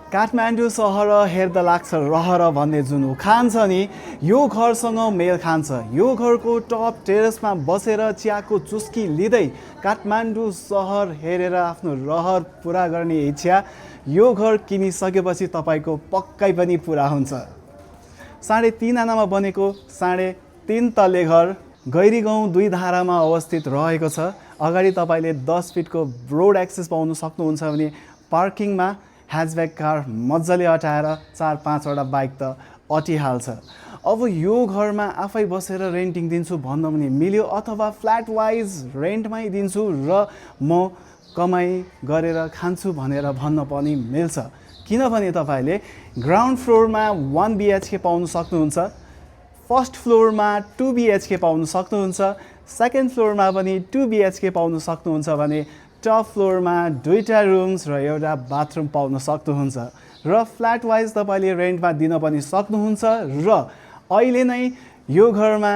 काठमाडौँ सहर हेर्दा लाग्छ रहर भन्ने जुन उखान छ नि, यो घरसँग मेल खान्छ। यो घरको टप टेरेसमा बसेर चियाको चुस्की लिँदै काठमाडौँ सहर हेरेर आफ्नो रहर पुरा गर्ने इच्छा यो घर किनिसकेपछि तपाईँको पक्कै पनि पुरा हुन्छ। 3.5 आनामा बनेको 3.5 तल्ले घर गैरी गाउँ 2 धारामा अवस्थित रहेको छ। अगाडि तपाईँले 10 फिटको रोड एक्सेस पाउन सक्नुहुन्छ भने पार्किङमा ह्याचब्याक कार मजाले अटाएर 4-5 वटा बाइक त अटिहाल्छ। अब यो घरमा आफै बसेर रेन्टिङ दिन्छु भन्न पनि मिल्यो, अथवा फ्ल्याट वाइज रेन्टमै दिन्छु र म कमाइ गरेर खान्छु भनेर भन्न पनि मिल्छ। किनभने तपाईँले ग्राउन्ड फ्लोरमा 1 BHK पाउन सक्नुहुन्छ, फर्स्ट फ्लोरमा 2 BHK पाउन सक्नुहुन्छ, सेकेन्ड फ्लोरमा पनि 2 BHK पाउन सक्नुहुन्छ भने टप फ्लोरमा 2टा रुम्स र एउटा बाथरुम पाउन सक्नुहुन्छ। र फ्ल्याट वाइज तपाईँले रेन्टमा दिन पनि सक्नुहुन्छ। र अहिले नै यो घरमा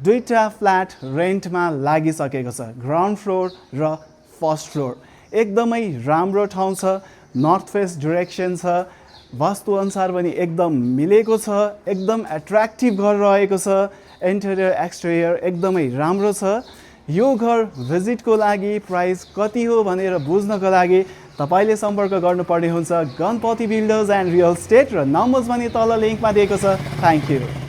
2टा फ्ल्याट रेन्टमा लागिसकेको छ, ग्राउन्ड फ्लोर र फर्स्ट फ्लोर। एकदमै राम्रो ठाउँ छ, नर्थ फेस डिरेक्सन छ, वास्तुअनुसार पनि एकदम मिलेको छ, एकदम एट्र्याक्टिभ घर रहेको छ, इन्टेरियर एक्सटेरियर एकदमै राम्रो छ। यो घर भिजिटको लागि प्राइस कति हो भनेर बुझ्नको लागि तपाईँले सम्पर्क गर्नुपर्ने हुन्छ Ganapati builders and real estate, र नम्बर्स पनि तल लिङ्कमा दिएको छ। Thank you.